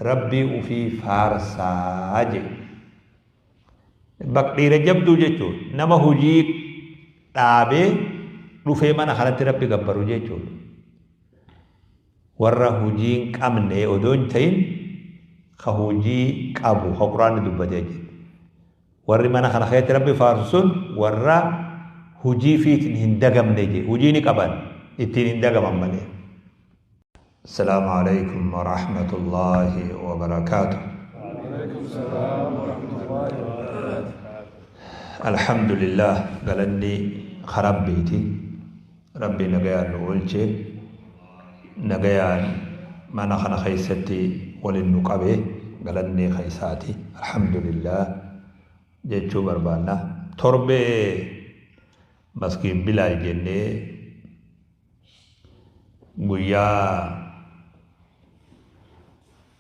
Rabbii ufii faarsaa jedhe. Bak dhiira jabduu jechuun nama hujii dhaabee dhufee mana kanatti Rabbi gabbaru jechuudha. Warra hujii hin qabne odoo hin ta'in ka hujii qabu ka Qur'aanni dubbatee jedhe. Warri mana kana keessatti Rabbi faarsu sun warra hujii fiitiin hin dagamne jedhe. Hujii ni qaban, ittiin hin dagaman malee. Assalaamu alaikum wa rahmatullahi wa barakaatuh. Alhamdulillah, galanni ka Rabbiiti. Rabbi nagayaan nu oolche, nagayaan mana kana keessatti walin nu qabe, galanni ka isaati. Alhamdulillah jechuu barbaanna. Torbee Masgiid Bilaal jennee guyyaa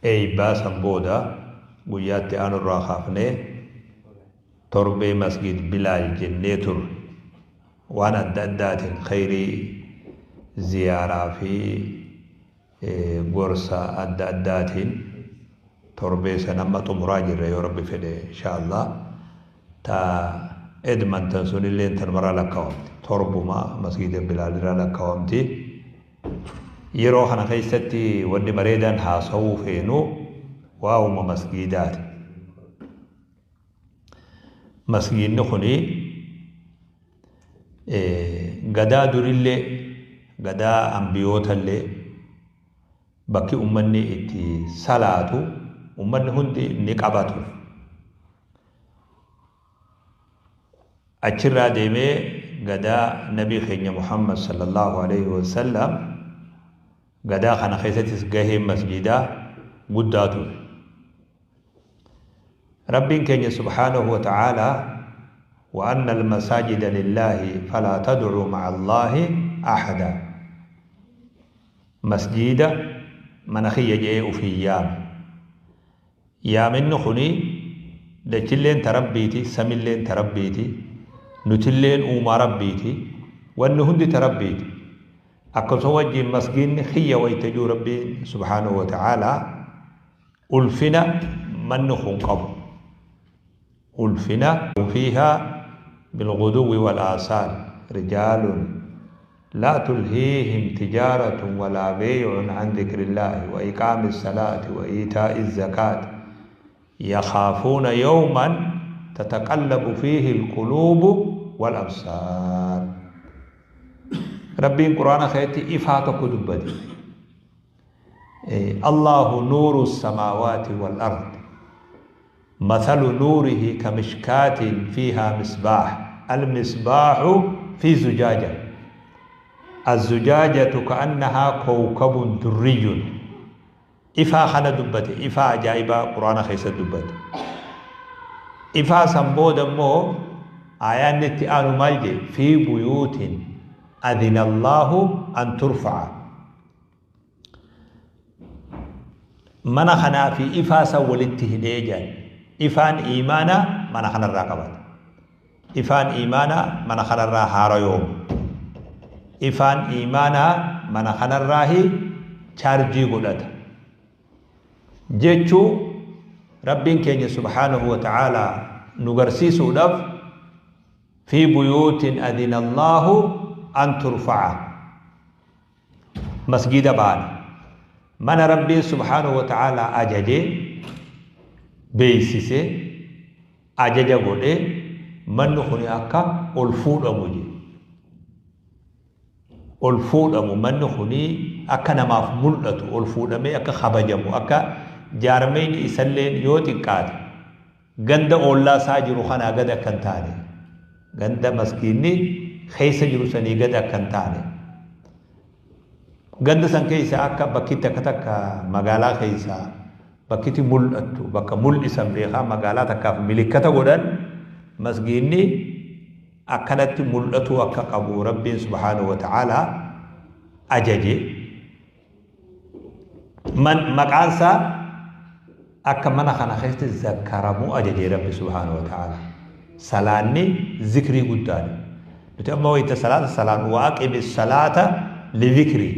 eeybaa san booda guyyaa itti aanu irraa kaafnee torbee Masgiid Bilaal jennee turre. Waan adda addaatiin, kheyrii ziyaaraa fi gorsa adda addaatiin torbee san amma xumuraa jirra, yoo Rabbi fedhe, insha Allah. Ta Edmonton sunilleen tanumarraa lakkaawamti, torbuma Masgiida Bilaalirraa lakkaawamti. Yeroo kana keessatti wanni bareedaan haasawuu feenu waa'uma masgiidaati. Masgiidni kuni gadaa durillee, gadaa ambiyootallee, bakki ummanni itti salaatu ummanni hundi ni qabatu. Achirraa deemee gadaa Nabii keenya Muhammad sallallahu alaihi wasallam, gadaa kana keessattis gaheen masjiidaa guddaa ture. Rabbiin keenya subhaanahu wa ta'aalaa wa anna al-masaajida lillaahi falaa tad'uu ma'a Allaahi ahadaa. Masjiida mana kiyya je'ee ufiin yaame. Yaaminni kuni dachilleen ta Rabbiiti, samilleen ta Rabbiiti, nutilleen uumaa Rabbiiti, wanni hundi ta Rabbiiti. Akkasuma wajjiin masgiinni kiyya wayta ji'u Rabbiin subhaanahu wa ta'aalaa ulfina manni kun qabu, ulfina fiihaa bilghuduwwi wal aasaal rijaalun laa tulhiihim tijaaratun walaa beey'un an dhikrillaahi wa iqaami salaati wa iitaa'i zakaati yakhaafuuna yawman tataqallabu fiihi alquluubu wal absaar. Rabbiin Qur'aana keessatti ifaa tokko dubbate. Allahu nuuru samaawaati wal ard, mathalu nuurihi kamishkaatin fiihaa misbaah, almisbaahu fi zujaaja, azzujaajatu ka'annahaa kowkabun durriyyun. Ifaa kana dubbate, ifaa ajaa'ibaa Qur'aana keessatti dubbate. Ifaa san booda immoo aayaanni itti aanu maal jedhe? Fi buyuutin adina Allaahu an turfa'a. Mana kanaa fi ifaa san walitti hidhee jedhan. Ifaan iimaanaa mana kanarraa qabata. Ifaan iimaanaa mana kanarraa haarayooma. Ifaan iimaanaa mana kanarraahi chaarjii godhata. Jechuu Rabbiin keenya subhaanahu wa ta'aalaa nu garsiisuudhaaf fi buyuutin adina Allaahu an turfa'a. Masgiida baana. Mana Rabbiin subhaanahu wa ta'aalaa ajaje, beeksise, ajaja godhe, manni kuni akka ol fuudhamu jedhe. Ol fuudhamu manni kuni, akka namaaf mul'atu, ol fuudhamee akka kabajamu, akka jaarmeyni isalleen yoo xiqqaate ganda oollaa isaa jiru kanaa gad akka hin taane, ganda masgiidni keessa jiru sanii gad akka hin taane, ganda san keessa akka bakki takka takka magaalaa keessa bakkiti mul'attu, bakka mul'isan beekaa magaalaa takkaaf milikkata godhan, masgiidni akkanatti mul'atuu akka qabu Rabbiin subhaanahu wa ta'aalaa ajaje. Man maqaan isaa akka mana kana keessatti zakkaramuu ajaje Rabbi subhaanahu wa ta'ala. Salaanni zikrii guddaadha. Nuti amma wayita salaata salaan wa aqimi salaata li zikrii.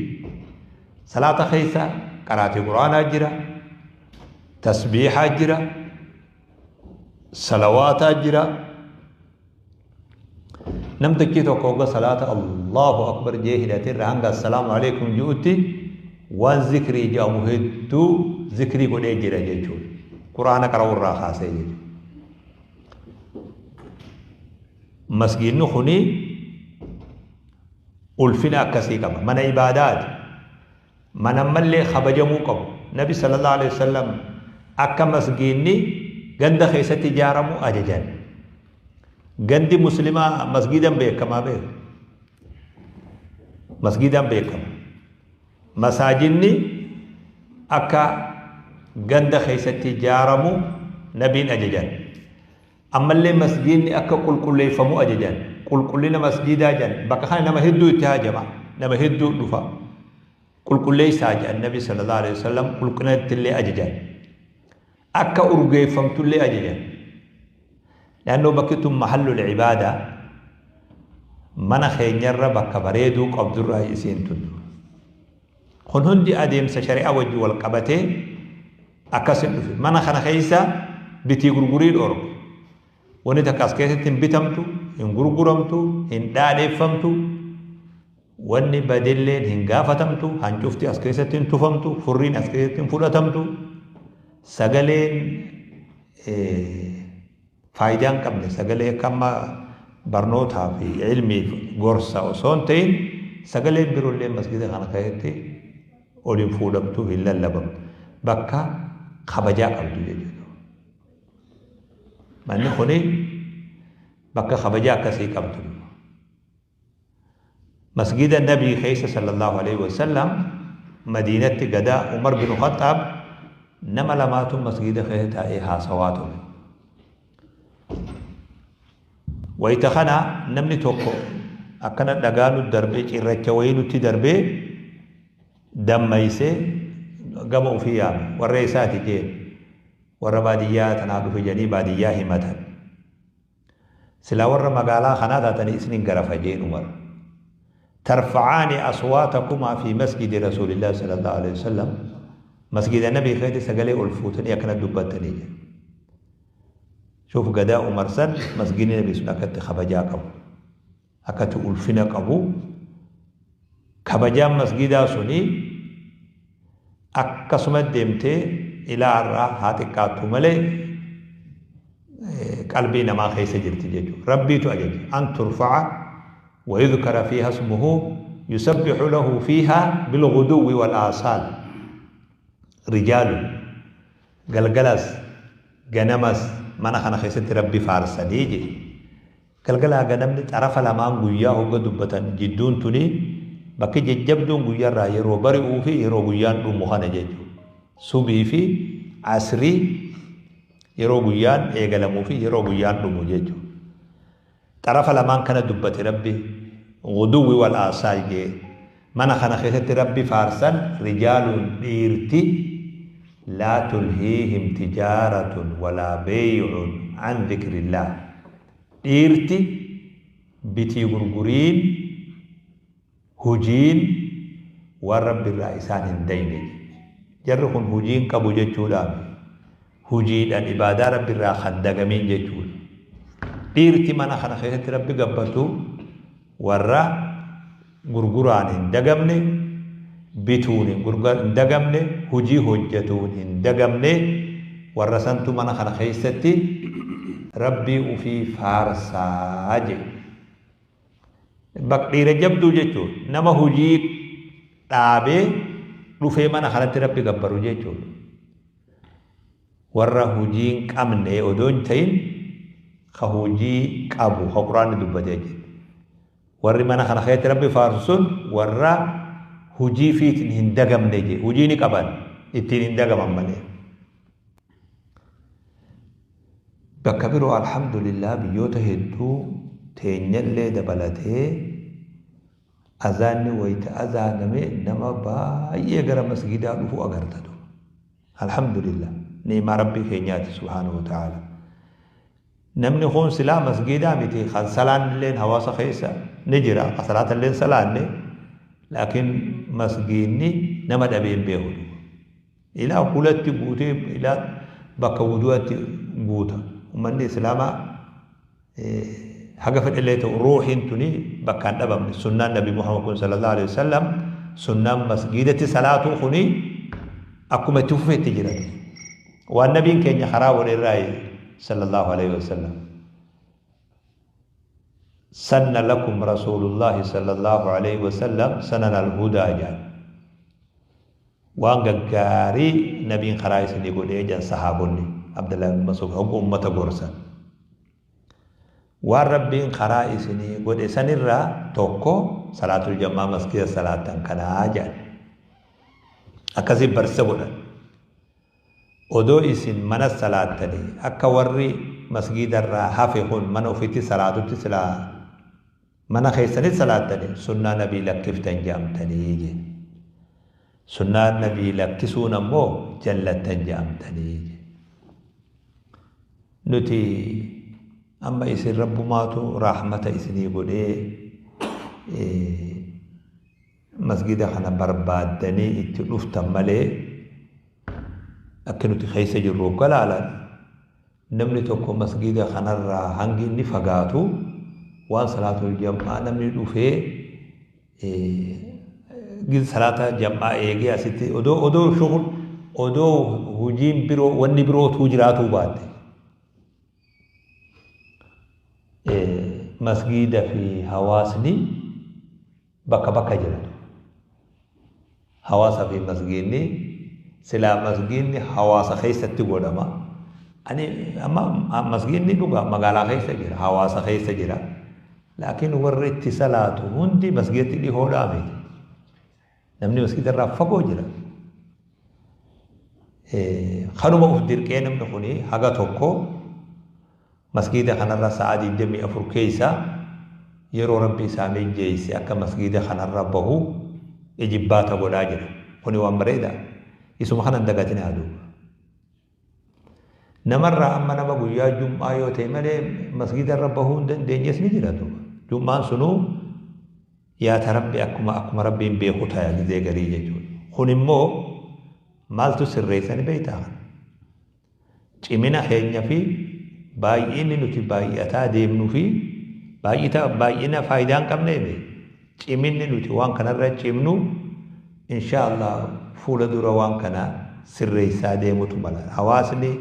Salaata keessa qaraatii Qur'aanaa jira. Tasbiihaa jira, salawaataa jira. Namtichi tokko hogga salaata Allahu Akbar jee hidhate irraa hanga assalaamu alaikum ju'utti waan zikrii jedhamu hedduu zikrii godhee jira jechuudha. Quraana qara'uu irraa kaasee jechuudha. Masgiidni kuni ulfina akkasii qaba. Mana ibaadaati. Mana ammallee kabajamuu qabu. Nabi sallallahu alaihi wasallam akka masgiidni ganda keessatti ijaaramu ajajan. Gandi muslimaa masgiidan beekamaa beeku. Masgiidan beekama. Masaajinni akka ganda keessatti ijaaramu nabiin ajajan. Ammallee masgiidni akka qulqulleeffamu ajajan. Qulqullina masgiidaa jedhan. Bakka kana nama hedduu itti haajama. Nama hedduu dhufa. Qulqulleessaa jedhan Nabi sallallahu alaihi wasallam qulqullina illee ajajan. Akka urgeeffamtullee ajajan. Naannoo bakki tun mahallul ibaadaa mana keenyarra bakka bareeduu qabdurraa isiin tun. Kun hundi adeemsa shari'aa wajji wal qabatee akkasin dhufe. Mana kana keessa bitii gurgurii dhorku. Wanni takka as keessatti hin bitamtu, hin gurguramtu, hin dhaadheeffamtu, wanni badilleen hin gaafatamtu, hancufti as keessatti hin tufamtu, furriin as keessatti hin fudhatamtu, sagaleen faayidaa hin qabne sagalee akka amma barnootaa fi ilmiif gorsa osoo hin ta'in sagaleen biroollee masgida kana keessatti ol hin fuudhamtu, hin lallabamtu. Bakka kabajaa qabdu jechuudha. Manni kuni bakka kabajaa akkasii qabdu. Masgida Nabii keessa sallallahu alaihi wasallam Madiinatti gadaa Umar bin Khattaab nama lamaatu masgida keessa taa'ee haasawaa ture. Wayita kana namni tokko akkana dhagaa nu darbee, cirracha wayii nutti darbee dammaysee gama ofii yaame. Warra isaati jeen, warra baadiyyaa tanaa dhufe jedhanii baadiyyaa himatan. Silaa warra magaalaa kanaa taatanii isinin garafa jeen Umar. Tarfa'aani aswaatakumaa fi masjidi Rasuulillah sallallahu alaihi wasallam, masjida Nabii keessatti sagalee ol fuutanii akkana dubbattanii jedhe. Shuuf gadaa Umar san, masjidni Nabii sun akkatti kabajaa qabu. Akkatti ulfina qabu. Kabajaan masgidaa suni akkasuma deemtee ilaa har'aa haa xiqqaattu malee qalbii namaa keessa jirti jechuudha. Rabbiitu ajaje. An turfa'a wa yudhkara fiiha ismuhu yusabbihu lahu fiiha bilghuduwwi wal aasaal. Rijaalu galgalas ganamas mana kana keessatti Rabbi faarsanii jedhe. Galgalaa ganamni xarafa lamaan guyyaa hogga dubbatan jidduun tuni bakki jajjabduun guyyarraa yeroo bari'uu fi yeroo guyyaan dhumu kana jechuudha. Subii fi asrii, yeroo guyyaan eegalamuu fi yeroo guyyaan dhumu jechuudha. Xarafa lamaan kana dubbate Rabbi, ghuduwwi wal aasaal jee. Mana kana keessatti Rabbi faarsan rijaaluun dhiirti laa tulhiihim tijaaratun walaa beey'un an dhikrillaah. Dhiirti bitii gurguriin hujiin waan Rabbi irraa isaan hin dayne. Jarri kun hujiin qabu jechuudhaami. Hujiidhaan ibaadaa Rabbi irraa kan dagamiin jechuudha. Dhiirti mana kana keessatti Rabbi gabbartu warra gurguraan hin dagamne, bituun hin dagamne, hujii hojjetuun hin dagamne, warra santu mana kana keessatti Rabbii ufii faarsaa jedhe. Dhiira jabduu jechuudha. Nama hujii dhaabee dhufee mana kanatti Rabbi gabbaru jechuudha. Warra hujii hin qabne odoo hin ta'in ka hujii qabu ka Quraanni dubbatee jedhe. Warri mana kana keessatti Rabbi faarsu sun warra hujii fiitiin hin dagamne jedhe. Hujii ni qaban, ittiin hin dagaman malee. Bakka biroo alhamdulillah biyyoota hedduu teenyallee dabalatee azaanni wayita azaaname nama baay'ee gara masgidaa dhufu agartatu. Alhamdulillah, ni'imaa Rabbii keenyaati subhaanahu wa ta'ala. Namni kun silaa masgidaa miti, kan salaan illeen hawaasa keessa ni jira, kan salaata illeen salaanne, laakiin masgiidni nama dhabee hin beeku. Ilaa hulatti guutee ilaa bakka wudu'atti guuta. Ummanni Islaamaa haga fedhellee ta'u ruuhiin tuni bakka hin dhabamne. Sunnaan Nabi Muhammad kun sallallahu alaihi wasallam, sunnaan masgiidatti salaatuu kuni akkuma itti fufetti jira. Waan nabiin keenya karaa godhe irraa sallallahu alaihi wasallam. Sanna lakum rasuulullahi sallallahu alaihi wasallam sanan al-hudaa jedhan. Waan gaggaarii nabiin karaa isinii godhee jedhan sahaabonni Abdullah ibn Mas'ud hoggu ummata gorsan. Waan Rabbiin karaa isinii godhe sanirraa tokko salaatul jammaa masgiida salaattan kanaa jedhan. Akkasii barsiisa godhan. Odoo isin mana salaattanii akka warri masgiidarraa hafe kun mana ofiitti salaatutti silaa mana keessanitti salaattanii sunnaa nabii lakkiftan jedhamtanii jedhe. Sunnaa nabii lakkisuun ammoo jallattan jedhamtanii jedhe. Nuti amma isin Rabbumaatu rahmata isinii godhee masgida kana barbaaddanii itti dhuftan malee, akki nuti keessa jirru hogga laalan, namni tokko masgida kanarraa hangi inni fagaatu waan salaatul jam'aa namni dhufee salaata jam'aa eegee asitti odoo shughul, odoo hujiin biroo, wanni birootuu jiraatuu baatte, masgiida fi hawaasni bakka bakka jiratu. Hawaasa fi masgiidni, silaa masgiidni hawaasa keessatti godhama. Ani amma masgiidni dhugaa magaalaa keessa jira, hawaasa keessa jira. Laakiin warri itti salaatu hundi masgiidatti dhihoodhaa miti. Namni masgiida irraa fagoo jira. Kanuma uf dirqee namni kuni haga tokko masgiida kanarra sa'a 24 keessa yeroo Rabbi isaa mijjeesse akka masgiida kanarra bahu ijibbaata godhaa jira. Kuni waan bareedaa. Isuma kana hin dagatinaa duuba. Namarraa amma nama guyyaa Jum'aa yoo ta'e malee masgiida irra bahuu hin dandeenyes ni jira duuba. Jum'aan sunuu yaata Rabbi akkuma Rabbiin beeku ta'a gizee garii jechuudha. Kun immoo maaltu sirreessa ni beektaa kana? Cimina keenya fi baay'inni nuti baay'ataa deemnu fi baay'ina faayidaa hin qabneef, ciminni nuti waan kanarra cimnu insha Allah fuula dura waan kana sirreessaa deemutu mala. Hawaasni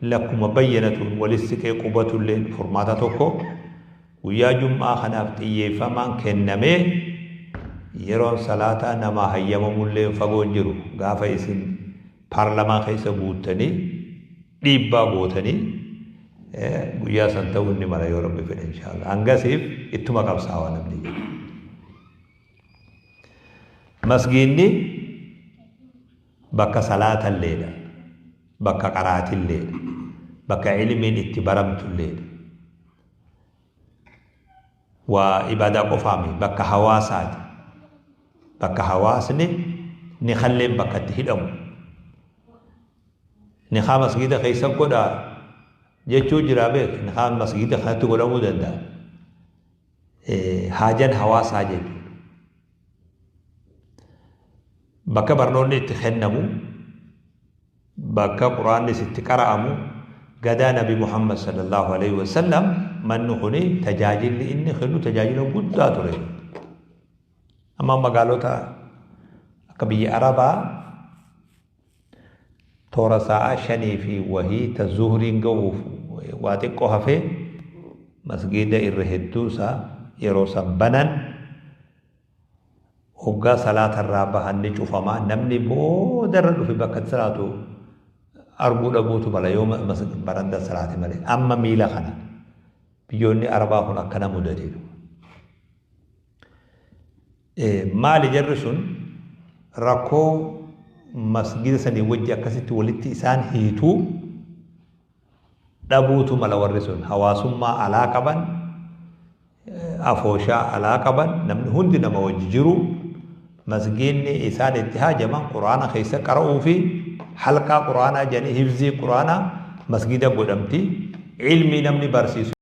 lakkuma bayyanatuun walis siqee qubatullee furmaata tokko. Guyyaa Jum'aa kanaaf xiyyeeffamaan kennamee yeroon salaataa namaa hayyamamullee fagoo hin jiru. Gaafa isin paarlamaa keessa guuttanii dhiibbaa gootanii guyyaa san ta'uu inni mala yoo Rabbi fedhe insha Allah. Hangasiif ittuma qabsaawaa namni jedhu. Masgiinni bakka salaatalleedha. Bakka qaraatilleedha. Bakka ilmiin itti baramtulleedha. Waa ibaadaa qofaami, bakka hawaasaati. Bakka hawaasni ni kalleen bakka itti hidhamu. Nikaa masgiida keessa godhaa jechuu jira beek, nikaan masgiida kanatti godhamuu danda'a. Haajan hawaasaa jechuudha. Bakka barnoonni itti kennamu, bakka Quraannis itti qara'amu, gadaa Nabi Muhammad sallallahu alaihi wasallam, manni kuni tajaajilli inni kennu tajaajila guddaa ture. Amma magaalota akka biyya Arabaa toora sa'a 5 fi wahii ta zuhriin ga'uuf waa xiqqoo hafee masgiida irra hedduu isaa yeroo san banan, hoggaa salaata irraa bahan ni cufama. Namni boodarra dhufe bakka itti salaatu arguu dhabuutu mala yoo baranda salaate malee. Amma miila kana biyyoonni Arabaa kun akkana mudate. Maali jarri sun rakkoo masgida sanii wajji akkasitti walitti isaan hiituu dhabuutu mala. Warri sun hawaasummaa alaa qaban, afooshaa alaa qaban, namni hundi nama wajji jiru. Masgiinni isaan itti haajaman Quraana keessa qara'uu fi halqaa Quraanaa jedhanii hifzii Quraanaa masgida godhamti, ilmii namni barsiisu.